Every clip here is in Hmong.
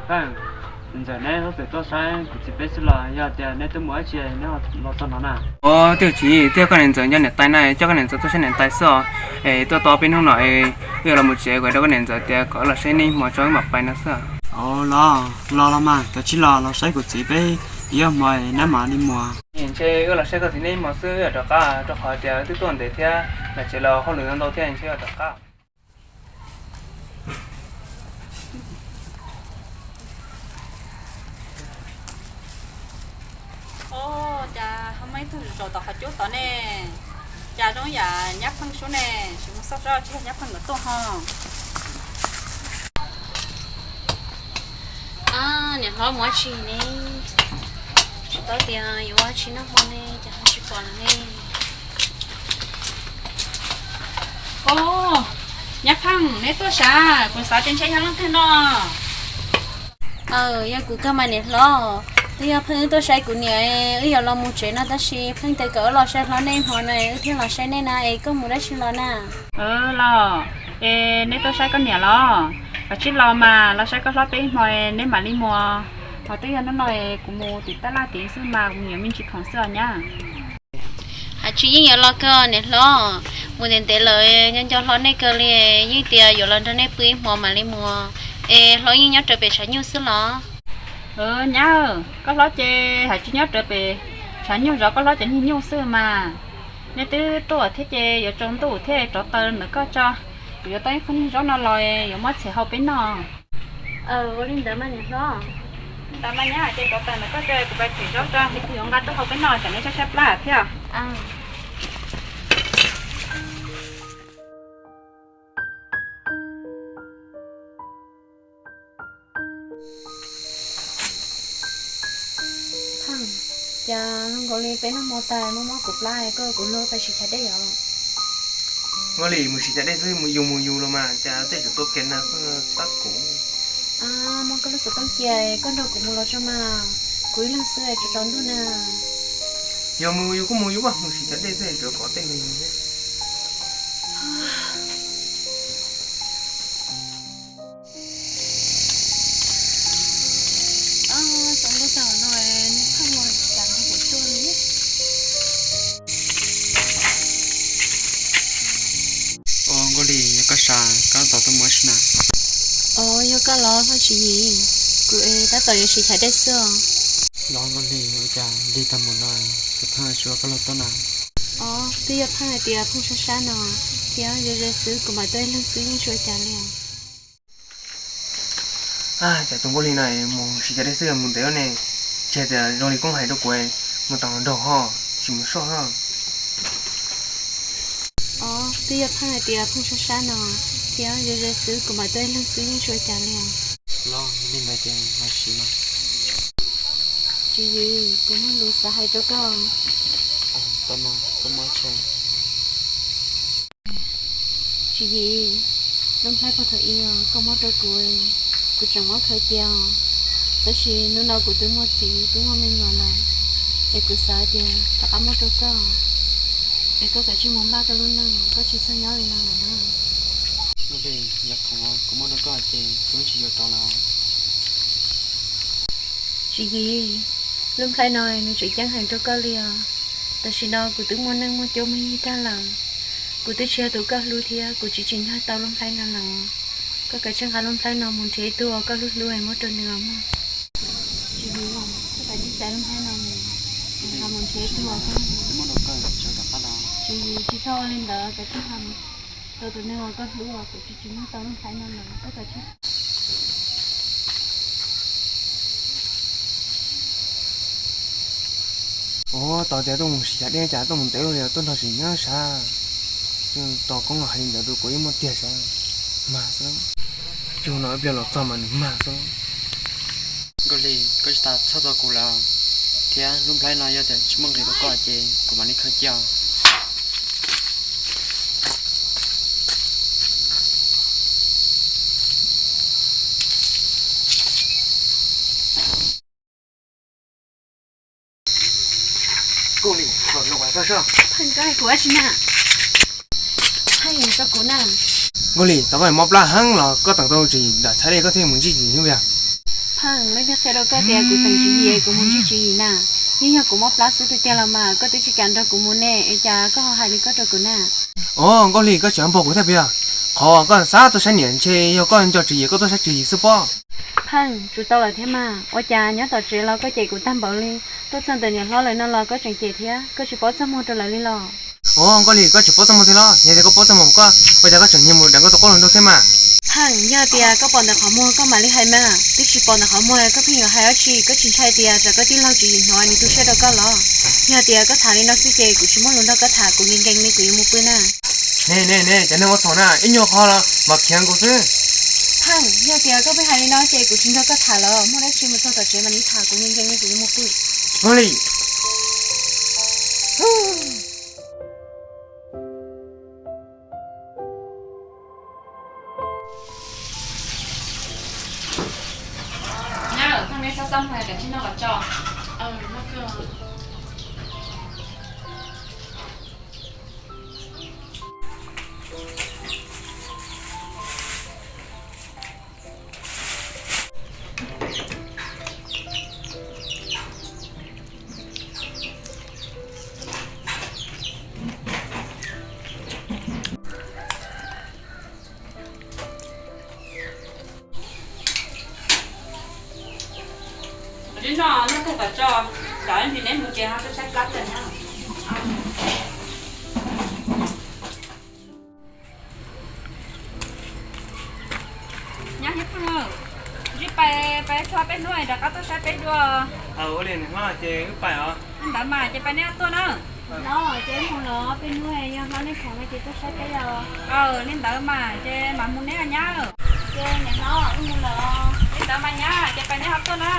Pheej, niam ntxawm neb tab tom tuaj saib kuv txiv peb xwb los yog tias neb twb mus dab tsi neb los txog no na? Ua, twb tsis, twb yog koj niam ntxawm nco niam tais na, coj koj niam ntxawm tuaj saib niam tais xwb os. Es tuaj tau peb hnub no es wb yuav los mus tsev, kuv hais rau koj niam ntxawm tias kom los saib neb ib hmo tso wb mam pais no xwb. Los, los los mas, kav tsij los, los saib kuv txiv peb ib hmo neb mam li mus. Ntshe wb los saib koj txiv neb ib hmo xwb wb yuav rov qab, rau qhov tias wb twb tuaj ntev thiab, los tsev los hauj lwm ntau thiab, ntshe yuav rov qab. Ua, cas ho muaj ib tug zaum tom qhov cub tod ne? Cas zoo yam nyab pheej sub ne, tsis mus xauj saib tsis yog nyab pheej nkawd tuaj ho. Niam hlob mus dab tsi ne? Tsis paub tias yuav ua dab tsi noj hmo ne, cas ho tsis pom lawm ne? Ua, nyab pheej neb tuaj sav, kuv xav tias ntshe yog leej twg no. Aw, yog kuv kawg mas niam hlob. Twb yog pheej wb tuaj saib kuv niam, wb yuav los mus tsev no tab sis pheej tias kom wb los saib hlob neb hmo no wb thiaj los saib neb na, es koj mus dab tsi los na? Los, es neb tuaj saib koj niam los? Kav tsij los mas, los saib koj hlob peb ib hmo neb mam li mus. Ho twb yog hnub no kuv mus tim tab laj tid xwb mas kuv mus yuav me ntsis khoom xwb os nyab. Hais tsis yeej yuav los kawg niam hlob, mus ntev ntev lawm nco nco hlob nej kawg li, yeej tias yuav los nrog nej pw ib hmo mam li mus, es hlob yeej nyob rawv pem tshav nyuj xwb los? Nyab, koj hlob ces hais tsis nyob rawv pem tshav nyuj zov koj hlob cov niag nyuj xwb mas. Nej twb tuaj thiab ces yuav tsaus ntuj thiab, rauv taws ntawm koj tso, kuv yuav tau ib qho niag zaub no los yuav muab txhim hau peb noj. Ua li ntawd mas niam hlob. Ntawd mas nyab, ces rauv taws ntawm koj tso kuv pais txhim zaub tso, kuv yuav nqa tuaj hau peb noj, tsam nej tshaib tshaib plab thiab. Pheej, cas zoo nkaus li peb noj hmo tas muaj mob kuv plab, koj kuv luag pais siv chav dej os. Nkauj Lis, mus siv chav dej xwb, mus yus mus yus los mas cas tej zaum tua kiag na, tab kuv. Muab koj lub xov tooj cia, koj nrog kuv mus los tso mas, kuv ib leeg xwb tsaus tsaus ntuj na. Yog mus yus kuj mus yus, mus siv chav dej xwb, tsuav kov tej me thiab. Tsaus ntuj tag no, nej pheej ua cas nrog kuv tuaj li? Ua, Nkauj Lis, yog koj sas, koj tab tom tuaj mus dab tsi na? Os, yog koj los Hlob Tswv Yim? Kuv es tab tom yuav siv chav dej xwb os. Los Nkauj Lis, ua cas lig tag mus no, tus pheej tsis ua koj luag tuaj na? Os, twb yog pheej hais tias pheej sab sab no, thiab ze ze xwb kuv mam tuaj ib leeg xwb yeej tsis ua cas li os. Cas tus Nkauj Lis no mus siv chav dej xwb mus ntev ne, tsis hais tias zoo li koob hais rau kuv, mus tau nraug ho tsis mus soj ho. Os, twb yog pheej hais tias pheej sab sab no, thiab ze ze xwb kuv mam tuaj ib leeg xwb yeej tsis ua cas li os. Los li ntawd ces los siv mas. Tswv Yim, kuv muaj lus xav hais rau koj. Tau mas, koj muab tso. Tswv Yim, lub nplhaib pog thaum ub koj muab rau kuv, kuv tseem muab khaws cia, tab sis hnub no kuv twb muaj txiv twb muaj me nyuam lawm, es kuv xav tias rov qab muab rau koj, es koj kav tsij mus npaj koj lub neej, koj tsis txhob nyob li no lawm na. Nkauj Lis, yog khoom kuv muab rau koj ces kuv yeej tsis yuav rov lawm. Tswv Yim, lub nplhaib no nws tseem ceeb heev rau koj li os. Tam sim no kuv twb muaj neej muaj cuab muaj yig tag lawm, kuv twb tsis yog tus koj hlub thiab kuv tsis tsim nyog tau lub nplhaib no lawm. Koj kav tsij nqa lub nplhaib no mus nrhiav ib tug uas koj hlub hlub es muab rau nws os mog. Tswv Yim, koj kav tsij txais lub nplhaib no mus, nqa mus nrhiav ib tug uas koj hlub. Tswv Yim, tsis txhob ua li ntawd, kav tsij nqa mus rau tus neeg uas koj hlub, kuv tsis tsim nyog tau lub nplhaib no lawm, koj kav tsij. Ua, tos tias tuaj mus siv chav dej cas tuaj mus ntev li, tuaj nrog sim nyob sav. Tos koob los hais li ntawd rau kuv ib muaj tiag sav, mag xwb. Cuag no ib pliag los txog mas nws mag xwb. Nkauj Lis, koj tsis tas txhob txog kuv lawm, thiab lub nplhaib no yog tias tsis muaj nqis rau koj ces kuv mam li khaws cia. Nkauj Lis, tau koj mob plab heev los koj teem tau tsis dam txhab dej koj thiaj mus ntsib tsis hnub viag. Pheej, leej twg qhia rau koj tias kuv teem tswv yim kuv mus ntsib tswv yim na? Yeej yog kuv mob plab xwb tiag tiag los mas, koj twb tsis kam nrog kuv mus ne, es cas koj ho hais li koj rau kuv na? Ua, Nkauj Hli, koj tseem npog kuv thiab puas yog? Qhov koj xav tuaj saib niam ntshe yog koj nco tswv yim koj tuaj saib tswv yim xwb pob. Pheej, tsum tau lawm thiab mas, ua cas nyob tom tsev los koj cem kuv tag npaum li, tuaj txog ntawm niam hlob lawv no los koj tseem cem thiab, koj tsis paub txaj muag rau lawv li los? Ua, Nkauj Hli, koj tsis paub txaj muag thiab los? Yog tias koj paub txaj muag koj, ua cas koj tseem nyiag mus deev koj tus qub hluas nraug thiab mas? Pheej, yog tias koj pom ntawm qhov muag koj mam li hais mas, twb tsis pom ntawm qhov muag koj pheej yuav hais dab tsi, koj tsis ntshai tias tsam koj tij laug tswv yim hnov nws tu siab rau koj los? Yog tias koj tham li no xwb ces kuv tsis muaj lus nrog koj tham, kuv nkees nkees li kuv yuav mus pw na. Ne ne ne, cov neeg ua txhaum na, ib nyuag qho los mas khiav nkaus xwb. Pheej, yog tias koj pheej hais li no ces kuv tsis nrog koj tham lawm, muaj dab tsi mus txog tom tsev mam li tham, kuv nkees nkees li kuv yuav mus pw. Nkauj Hli. Nyab, thaum nej txhob txaj muag, kav tsij noj kom tso. Tsis noj, noj kawg kom tso, tsam ib pliag neb mus ces ho tuaj saib plab tag na. Nyab thiab Pheej, ntsib pais, pais tso peb hnub rov qab tuaj saib peb dua. Ua li niam hlob, ces wb pais os. Li ntawd mas ces pais neb tuaj na. Hlob, ces wb mus lawm, peb hnub yog hlob nej khoom no ces tuaj saib peb os. Li ntawd mas ces mam mus neb nyab. Ces niam hlob, wb mus lawm. Li ntawd mas nyab, ces pais neb ho tuaj na.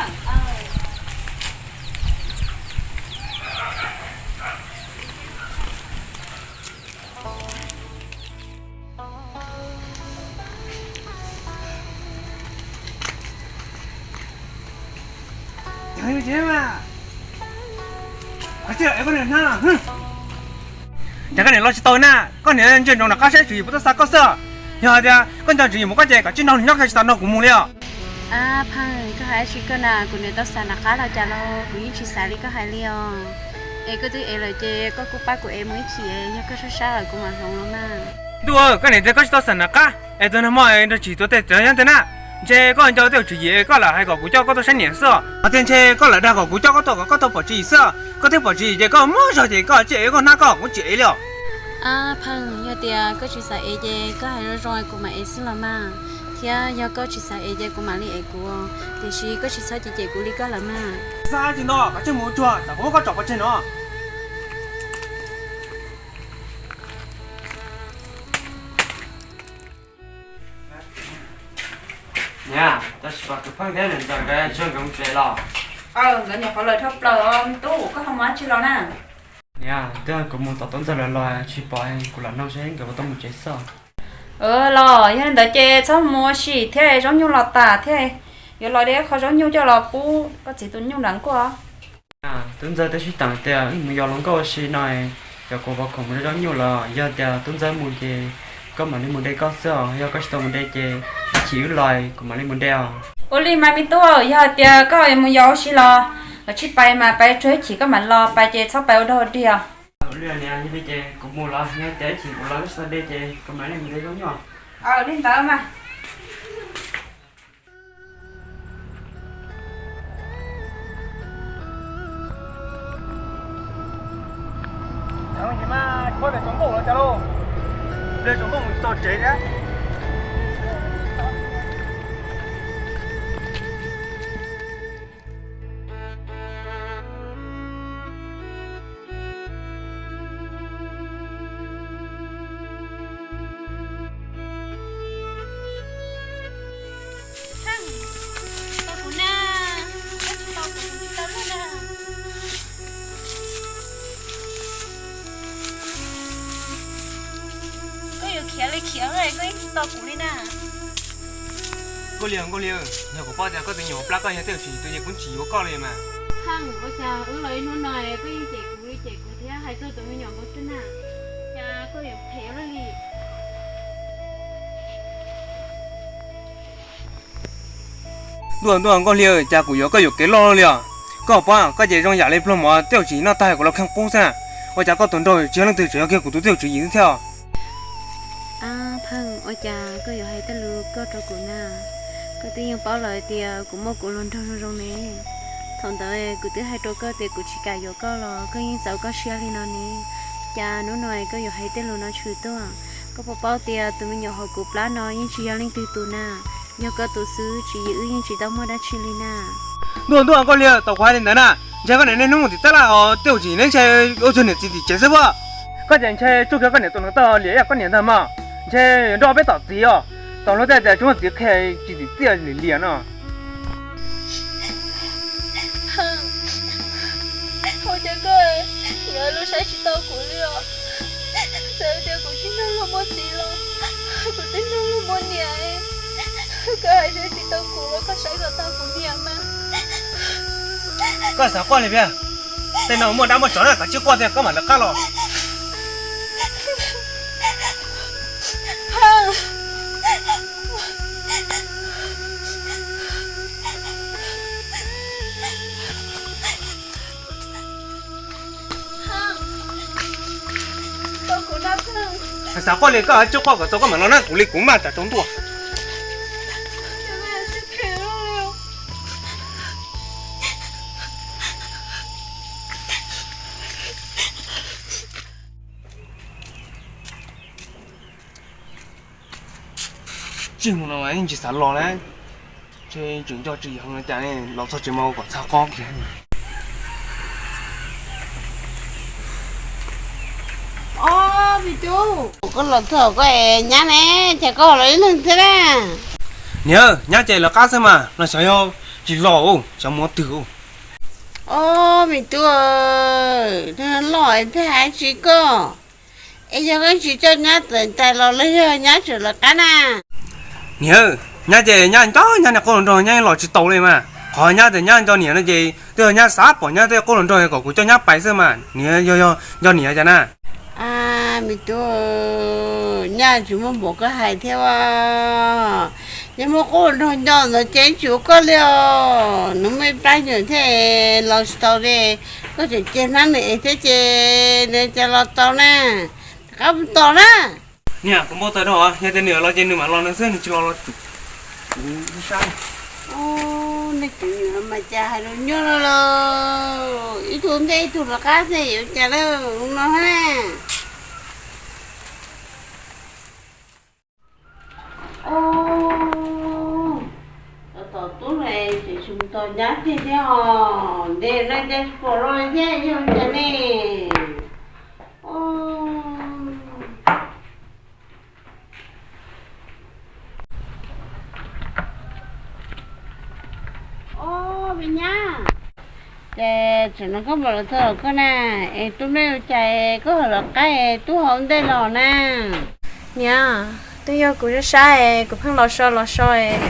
Cas koj niam los tsis tau na, koj niam ntsia ntsoov nram qab saib tswv yim puas tuaj xa koj xwb. Yog hais tias koj nco tswv yim mus koj ces kom tsis nrog nws nyob, koj tsis tau nrog kuv mus li os. Ab Pheej, koj hais dab tsi koj na, kuv niam tau xav nram qab los cas los kuv yeej tsis xav li koj hais li os. Es koj twb ev lawm ces koj kuj pab kuv ev mus ib chim, yog koj sab sab lawm kuv mam hloov los mas. Ntuj, koj niam tias koj tsis tau xav nram qab es tus nag hmo nrog tsis tuav tej cov nyob tej na. Ntshe koj nco tej tswv yim koj lam hais kom kuv coj koj tuaj saib niam xwb os. Hos tias ntshe koj lam dag kom kuv coj koj tuaj kom koj tau pom tswv yim xwb os. Koj twb pom tswv yim ces koj muab zog ces koj tsis ev koj hnab koj kuv tsis ev li os. Ab Pheej, yog tias koj tsis xav ev ces koj hais zoo zoo kuv mam ev xwb los mas. Thiab yog koj tsis xav ev ces kuv mam li ev kuv, tiam sis koj tsis txhob cem cem kuv li koj lawm mas. Xav tsis nto, koj tsij mus tsuag, tsam kuv muab koj tsom pov tseg no. Niam, tab sis pom tus Pheej thiab niam ntxawm nkawd tsis nkawd mus tsev los? Nkawd nyuam qhuav lawm dhau plaws os me tub, koj ho mus dab tsi los na? Niam, twb kuv mus tom tub ntxawg lawv los tsis pom, kuv lam nug seb nkawd puas tau mus tsev xwb. Los yog li ntawd ces txhob mus ua si thiab, zaub nyuj los tas thiab, yuav los de qho zaub nyuj coj los pub koj txiv tus nyuj nram nkuaj. Tub ntxawg twb sib teem tias wb mus yos hluas nkauj ua si no, cov kuv pov khoom mus de zaub nyuj los, yog tias tub ntxawg mus ces koj mam li mus de koj xwb os, yog koj tsis tau mus de ces ib chim wb los kuv mam li mus de os. Ua li mas me tub, yog tias koj mus yos ua si los, los tsis pais mas pais tsuag ib chim koj mam los, pais ces txhob pais ua dog dig os. Ua li niam, yog li ces kuv mus los, yog tias ib chim kuv los wb tsis tau de ces kuv mam li mus de zaub nyuj. Li ntawd mas. Tsoom nkauj los cas lauj? Pliag tsoom nkauj mus tsis tau tsev thiab. Tau kuv na, koj tsis tau kuv, kuv tsis tau koj na. Koj yuav khiav li khiav, koj yeej tsis tau kuv li na. Nkauj Liag, Nkauj Liag, yog kuv paub tias koj tus nyuam plab koj yog tej zaum tsis tus ces kuv tsis yuav koj li mas. Pheej, ua cas wb los ib hnub no koj yeej cem kuv li cem kuv thiab hais txog tus me nyuam nkaus xwb na. Cas koj yuav phem ua luaj li. Ntuj, ntuj, Nkauj Hli, cas kuv yuav koj yuam kev loj li os. Koj paub koj ces zoo yam li pluag mov, tej zaum tsis noj tag kuv los kheej qub xwb na. Ua cas koj tus nraug tsis yog leej twg, tseem yog kiag kuv tus txiv tub tswv yim xwb thiab os. Pheej, ua cas koj yuav hais tej lus koj rau kuv na? Koj twb yeej paub lawm tias kuv muaj kuv hluas nraug zoo zoo ne. Thaum ntawd kuv twb hais rau koj tias kuv tsis kam yuav koj los koj yeej txaus koj siab li no ne. Cas hnub no koj yuav hais tej lus no tshwm tuaj? Koj puas paub tias tus me nyuam hauv kuv plab no yeej tsis yog leej twg tus na, yog koj tus xwb, tswv yim wb yeej tsis tau muaj dab tsi li na. Ntuj, ntuj, Nkauj Hli, tau kuv hais li ntawd na, ntshe koj niam niaj hnub mus tim tab laj os, tej zaum tsis ne, ntshe ua txog niam txiv tim tsev xwb puas? Koj ces ntshe tsuj kiag koj niam tus nees taug liam ib yam koj niam ntag mas, ntshe yuav nrog peb tom txiv os. Tau luag tej tias tsis muaj txiv qhia tsis tim txiaj li liam no. Ua cas koj yuav los saib tsis tau kuv li os? Txawm tias kuv tsis nrog luag muaj txiv los kuv twb nrog luag muaj niam. Koj hais saib tsis tau kuv los koj saib kom tau kuv niam mas. Koj xav quaj li peb, tej no muaj dab muaj tsov na, koj tsis quaj tiag koj mam lawv qab los. Xav quaj li koj tsis quaj kom tau koj mam los na, kuv li kuv maj tsam rau ntuj. Tsis mus no yeej tsis xav los na, ntshe tseem nco tsis yog no cas ne, los txog tsev mas kom txhaj qob kiag. Ob, me tub, koj los txog koj es nyab ne, cas koj los ib leeg thiab na? Niam, nyab ces lawv qab xwb mas, los xyov yog tsis los, xyov mus twg. Ob, me tub, loj es pheej hais tsis koj, es yog koj tsis coj nyab tawm tais los los yog nyab tseem lawv qab na? Niam, nyab ces nyab nco nyab niag qub hluas nraug, nyab los tsis tau li mas. Qhov nyab tias nyab nco niam no ces twb yog nyab xav pom nyab tej qub hluas nraug kom kuv coj nyab pais xwb mas, niam yog nco niam cas na. A, me tub, nyab tsis muaj npaum koj hais thiab as. Nyab muaj qub hluas nraug nco ntawd ces tsis ua koj li os. Nws muaj ib plab nyuam thiab los tsis tau li. Koj tseem cia hnab nws es thiab ces nws cas los tau na. Rov qab mus tos na. Niam, kuv npau taws rau, yog tias nws los ces nws mam los nws xwb, nws tsis los los kuv sab. Nej cov nyuam mas cas hais lus nyuaj no los, ib tug ntej ib tug rov qab xwb yuav cas na no na. Ov, tom tub no tseem tsis mus tos nyab tiag thiab os, ntev no cas tsis pom los li thiab yog cas ne. Ob, me nyab, ces tseem no koj npau taws rau koj na, es tub neb ua cas koj ho los qab es tub hauv ntej los na? Niam, twb yog kuv sab sab es kuv pheej los so los so es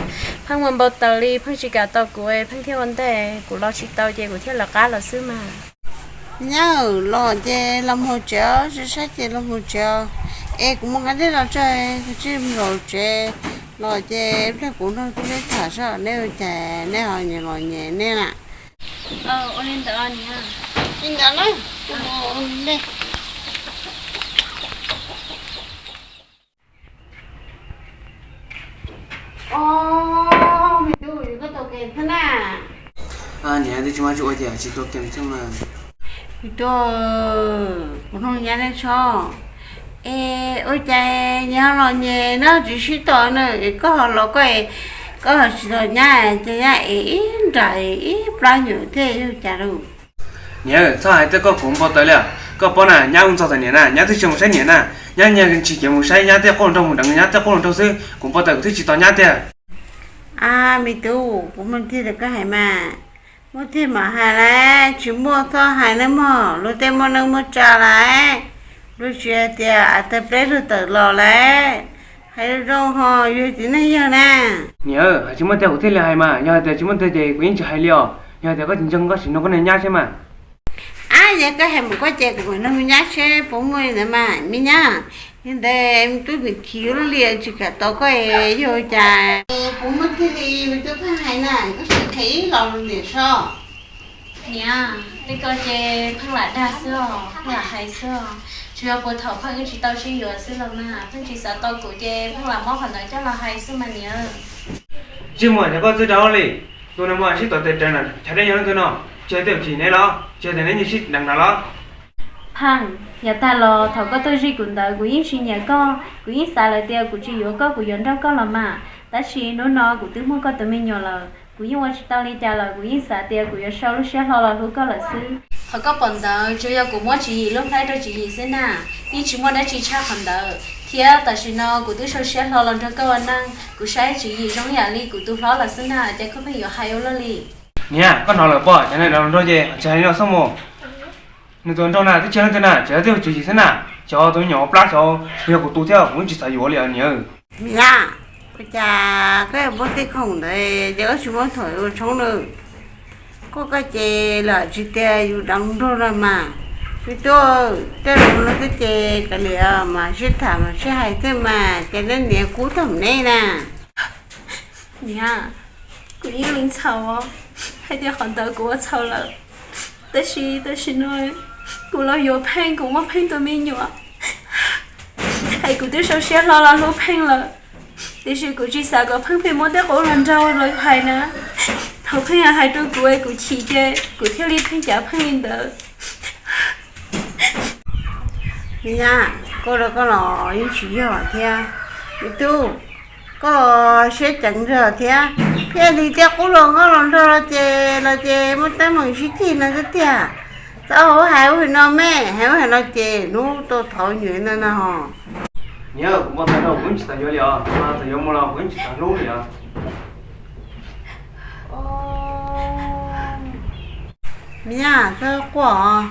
pheej mus npau taws li pheej tsis kam tau kuv es pheej thiaj ua ntej, kuv los tsis tau ces kuv thiaj lawv qab los xwb mas. Nyab, los ces los mus tsev, sab sab ces los mus tsev, es kuv mus nqa dej los tso, kuv tsij mus zaum tsev. Los ces pliag kuv nrog tub neb tham saib neb ua cas neb ho nyias los nyias neb na. Ua li ntawd niam. Li ntawd na, kuv mus ua dej. Ob, me tub, koj tua kem thiab na? Niam, twb tsis muaj tsis ua cas, tsis tua kem thiab mas. Me tub, kuv nug nyab neb tso, es ua cas nyias ho los nyias neb tsis sib tos na, es koj ho los koj, koj ho tsis tos nyab, ces nyab es ib nra ib plab nyuam thiab yog cas lauj? Niam, txhob hais tej koj kuv npau taws li. Koj paub na, nyab ua ntxog txog niam na, nyab twb tsis mus saib niam na, nyab nyiag ntsis kev mus saib nyab tej qub hluas nraug, mus deev nyab tej qub hluas nraug xwb, kuv npau taws kuv twb tsis tos nyab tiag. A, me tub, kuv muaj tiag rau koj hais mas, muaj tiag mam hais lauj, tsis muaj txhob hais nawb mog, luag tej muaj neej muaj tsav lauj, luag tsis hais tias a tawg pleb luag tawm los lauj, hais zoo zoo ho yog txiv neej yawg na. Niam, hais tsis muaj tiag kuv thiaj li hais mas, yog hais tias tsis muaj tiag ces kuv yeej tsis hais li os, yog hais tias koj tsis ntseeg koj sim nug koj niag nyab seb mas. A, yog koj hais mus koj ces kuv mam nug nyab seb puas muaj li ntawd mas me nyab. Yog ntawd me tub, nws khiv ua luaj li tsis kam tau koj es yog cas? Kuv muaj tiag li, me tub pheej hais na, koj sim qhia ib los lus niam so. Niam, tej ko ces pheej lam dag xwb os, pheej lam hais xwb os. Tsuas yog puag thaum pheej wb tsis tau sib yuav xwb los mas, pheej tsis xav tau kuv ces pheej lam muab qhov ntawd coj los hais xwb mas niam. Ntsej muag, cas koj txawj dag li. Tus nag hmo sib tuav tes rawv na, chav dej nyob leej twg no? Tsis yog tias kuv tsis neb los? Tsis yog tias neb nyias sib deev no los? Pheej, yav tag los thaum koj tuaj zij kuv ntawd kuv yeej tsis nyiam koj, kuv yeej xav lawm tias kuv tsis yuav koj, kuv yuav nrauj koj los mas. Tab sis hnub no kuv twb muaj koj tus me nyuam lawm, kuv yeej ua tsis tau li cas lawm, kuv yeej xav tias kuv yuav sau lub siab hlo los hlub koj lawm xwb. Qhov koj pom ntawd tsuas yog kuv muab Tswv Yim lub nplhaib rau Tswv Yim xwb na, yeej tsis muaj dab tsi tshaj qhov ntawd. Thiab tam sim no kuv twb sau siab hlo los nrog koj ua neej, kuv saib Tswv Yim zoo yam li kuv tus hlob lawm xwb na, cas koj pheej yuav hais ua luaj li. Niam, koj hnov lawm pob, cov neeg los nraug ces tsis hais li no xwb mus. Nws tus nraug na twb tsis yog leej twg na, tsis yog tias Tswv Yim xwb na, xyov tus me nyuam ua plab xyov yog kuv tus thiab, kuv yeej tsis xav yuav li os niam. Niam, ua cas koj yuav muab tej khoom ntawd ces koj tsis muab thom ua tshoob na? Koj, koj ces lam tsis tias yus dab nraug no mas. Me tub, tej lus no thiab ces kav liam mas sib tham mas sib hais thiab mas, ces neb niam kub thaum neb na. Niam, kuv yeej li ntxhaum hais tias qhov ntawd kuv ua txhaum lawm, tab sis tam sim no kuv los yuav Pheej, kuv muaj Pheej tus me nyuam, es kuv twb sau siab hlo los hlub Pheej lawm, tiam sis kuv tsis xav kom Pheej pheej muab tej qub los nrog los hais na. Thaum Pheej hais rau kuv es kuv chim ces kuv thiaj li pheej cav Pheej li ntawd. Niam, koj rau koj los yeej tsis yog thiab. Me tub, koj los siab ceev nrog thiab, thiaj li tej qub los nkauj los nraug los ces, los ces muaj teeb meem sib ceg no thiab tiag. Txhob hais ua hais no me, hais ua hais no ces hnub tau thov nyuam no no. Niam, kuv npau taws rau kuv yeej tsis xav yuav li os, txawm yuav mus los kuv yeej tsis xav hlub li os. Niam, koj quaj,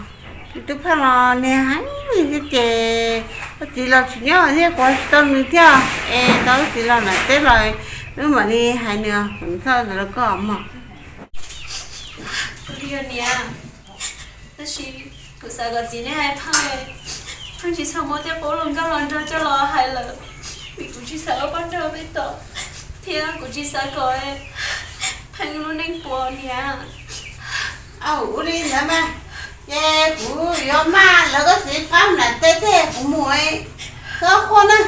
twb pheej los niag heev li thiab ces, koj txiv los tsis nyob thiab kuv tsis tau nws thiab, es tau wb txiv los nram teb los wb mam li hais nws, kuv txhob ntawd rau koj mog. Kuv li yog niam, tab sis kuv xav kom txiv nej hais Pheej, Pheej tsis txhob muab tej qub los nkauj los nraug coj los hais lawm, vim kuv tsis xav ua poj nrauj peb tod, thiab kuv tsis xav kom Pheej lub neej puas niam. Ua li ntawd mas, ces kuv yuav maj lawv koj txiv pab nram teb thiab kuv mus, txhob quaj na.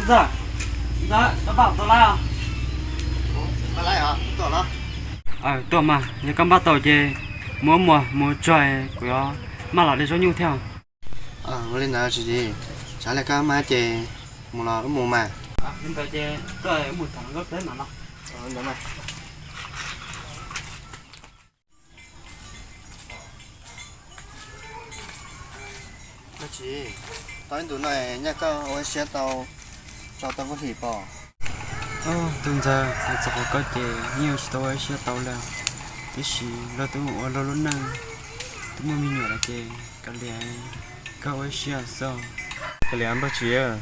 Ntxawg, Ntxawg, koj npaj tau lawm? Tuaj mas, yog koj npaj tau ces muab muag mus tso, kuv yuav maj los de zaub nyuj thiab. Ua li ntawd tsis, tsam li koj maj ces mus los wb mus mas. Li ntawd ces koj mus tham nkauj teb mas no. Ntxawg mas, tau ib ntus no nyaj koj ua ib siab tau tso tau koj hlis pom. Tub ntxawg, txog qhov koj ces yeej ua tsis tau ua ib siab tau li, tiam sis luag twb mus ua luag lub neej, twb muaj me nyuam lawm ces kav liam koj ua ib siab xwb. Kav liam npawg Tsis,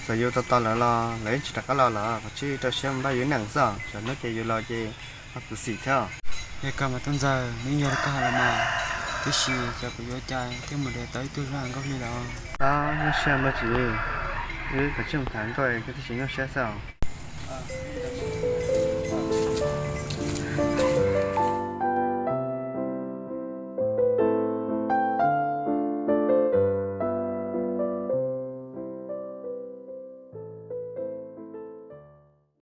txawm yus tau tau lawv los lawv yeej tsis rov qab los lawm, kav tsij rau siab mus npaj yus neej xwb, tsam hnub ces yus los ces ho khuv xim thiab. Yog koj mas tub ntxawg, nws yog li koj hais los mas, tiam sis cas kuv yuav cas thiaj mus de tau ib tug zoo nkauj li lawm. Tab, nyob siab npawg Tsis, wb kav tsij mus tham nkauj koj thiaj tsis nyuaj siab xwb.